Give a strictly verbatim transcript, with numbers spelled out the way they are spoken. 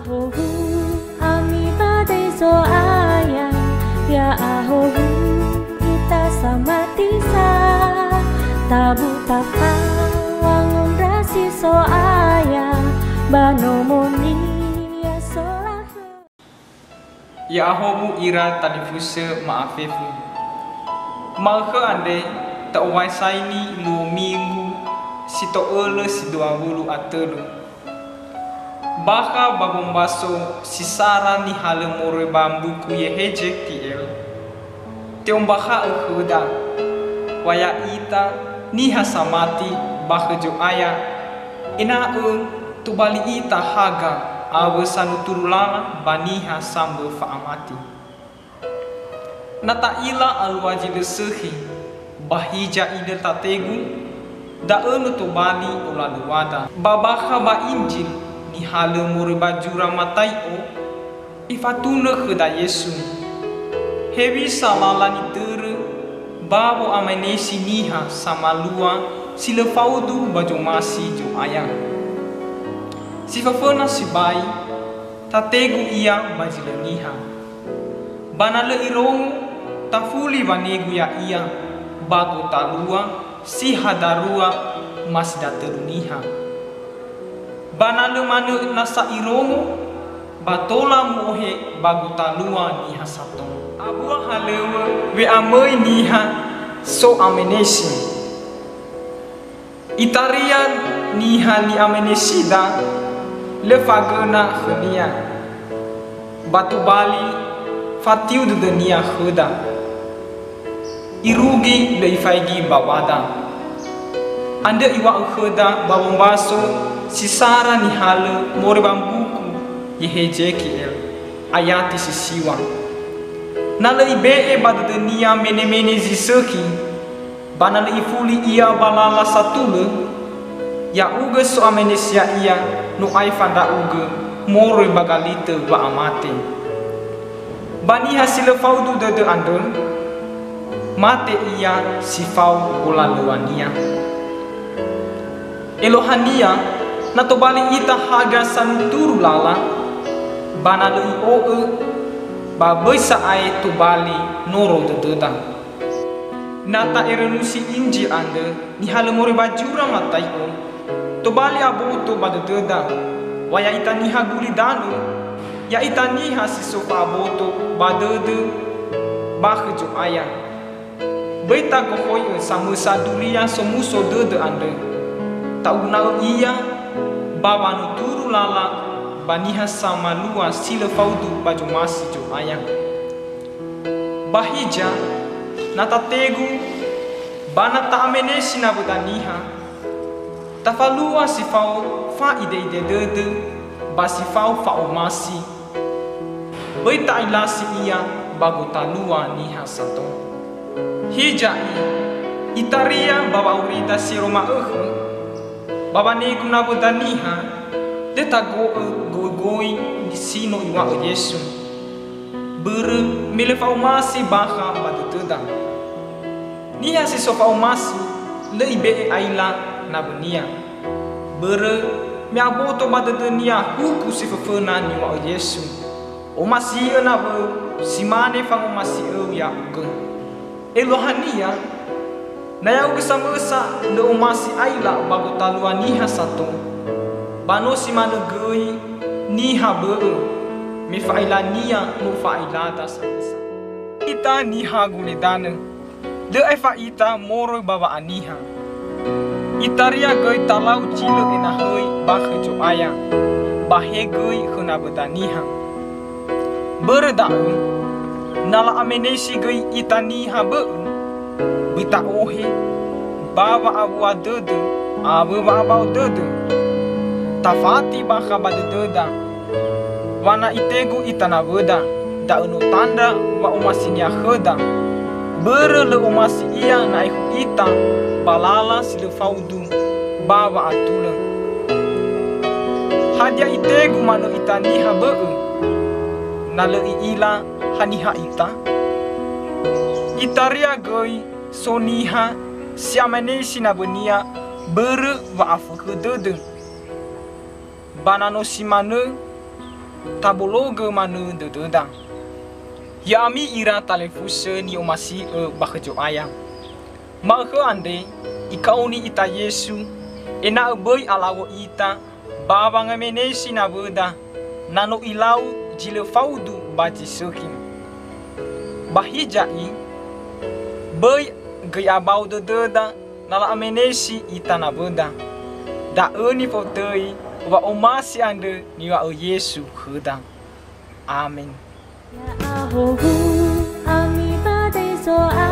Ahowu ami ba döi Zo'aya, ya'ahowu ita samati sa, tabu tafa wangondrasi So'aya, ba nomo-Nia solakhö. Ya'ahowu ira talifusö ma'afefu. Ma'ökhö andre ta'owaesaini luo Minggu si to'ölö si dua wulu a tölu. Bakha ba wombaso si sara nihalö moroi ba mbuku Yehezekiel, te'ombakha'ö khöda, wa ya'ita niha samati ba khö Zo'aya, ena'ö tobali ita haga awö sanuturu lala ba niha sambö fa'amati. Na ta'ila alua zi lö sökhi, ba hiza inö tategu, da'ö no tobali olalöwada. Ba bakha ba Injil nihalö moroi ba zura Matai'o, ifatunö khöda Yesu, hewisa lala nitörö ba wo'amenesi niha samalua si lö faudu ba zomasi Zo'aya. Si föföna sibai, tategu ia ba zi lö niha. Ba na lö irongo, tafuli wanegu ya'ia ba gotalua si ha darua ma si datölu niha. Ba na lö manö nasa irongo, ba tola mu'ohe ba gotalua niha sato. Abua halöŵö we'amöi niha so'amenesi. Itaria niha ni'amenesida lö fagöna khönia, ba tobali fatiu dödönia khöda. Irugi lö ifaigi mbawada. Andrö iŵa'ö khöda ba wombaso si sara nihalö moroi ba mbuku Yehezekiel, ayati si siŵa. Na lö ibe'e ba dödönia mene-mene zi sökhi, ba na lö ifuli ia ba lala satulö, ya'ugö so'amenesi ya'ia no aefa ndra'ugö moroi ba galitö wa'amate. Ba niha si lö faudu dödö andrö, mate ia si fao golalöŵania. Eluahania, na tobali ita haga sanuturu lala, ba na lö i'o'ö, ba böi sa'ae tobali noro dödöda. Na ta'erönusi Injil andrö nihalö moroi ba zura Matai'o, tobali aboto ba dödöda, wa ya'ita niha gulidanö, ya'ita niha si so fa'aboto ba dödö ba khö Zo'aya. Böi tagohoi'ö samösa duria somuso dödö andrö, ta'una'ö ia ba wanuturu lala ba niha samalua si lö faudu ba zomasi Zo'aya. Ba hiza, na tategu, ba na ta'amenesi nawöda niha, tafalua si fao fa'ide'ide dödö ba si fao fa'omasi, böi ta'ailasi ia ba gotalua niha sato. Hiza i, itaria ba wa'aurida si ero ma'ökhö, ba wanegu nawöda niha, lö tago'ö gogoi si no iŵa'ö Yesu. Börö me lö fa'omasi bakha ba dödöda. Niha si so fa'omasi lö ibe'e aila nawönia. Börö me aboto ba dödönia huku si föföna niŵa'ö Yesu, "Omasi'ö nawöu, si mane fangomasi'öu ya'ugö." Eluahania, na ya'ugö samösa lö omasi aila ba gotalua niha sato, ba no si manö göi niha bö'ö, me fa'ailania no fa'ailada samösa. Ita niha gulidanö, lö aefa ita moroi ba wa'aniha. Itaria göi talau zi lö enahöi ba khö Zo'aya, ba he göi khö nawöda niha. Börö da'ö, na la'amenesi göi ita niha bö'ö, böi ta'ohe ba wa'awua dödö awö wa'abao dödö. Tafati bakha ba dödöda, wa na itegu ita nawöda, da'ö no tandra wa'omasinia khöda. Börö lö omasi ia na aekhu ita ba lala si lö faudu ba wa'atulö. Hadia itegu manö ita niha bö'ö, na lö i'ila haniha ita? Itaria göi so niha si amenesi nawönia börö wa'afökhö dödö. Ba na no si manö, tabologö manö dödöda. Ya'ami ira talifusö ni'omasi'ö ba khö Zo'aya. Ma'ökhö andre, ikaoni ita Yesu, ena'ö böi alawö ita ba wangamenesi nawöda, na no ilau zi lö faudu ba zi sökhi. Ba hiza i, böi göi abao dödöda na la'amenesi ita nawöda. Da'ö nifotöi wa'omasi andrö niŵa'ö Yesu khöda. Amen. Ya'ahowu ami ba döi Zo'aya.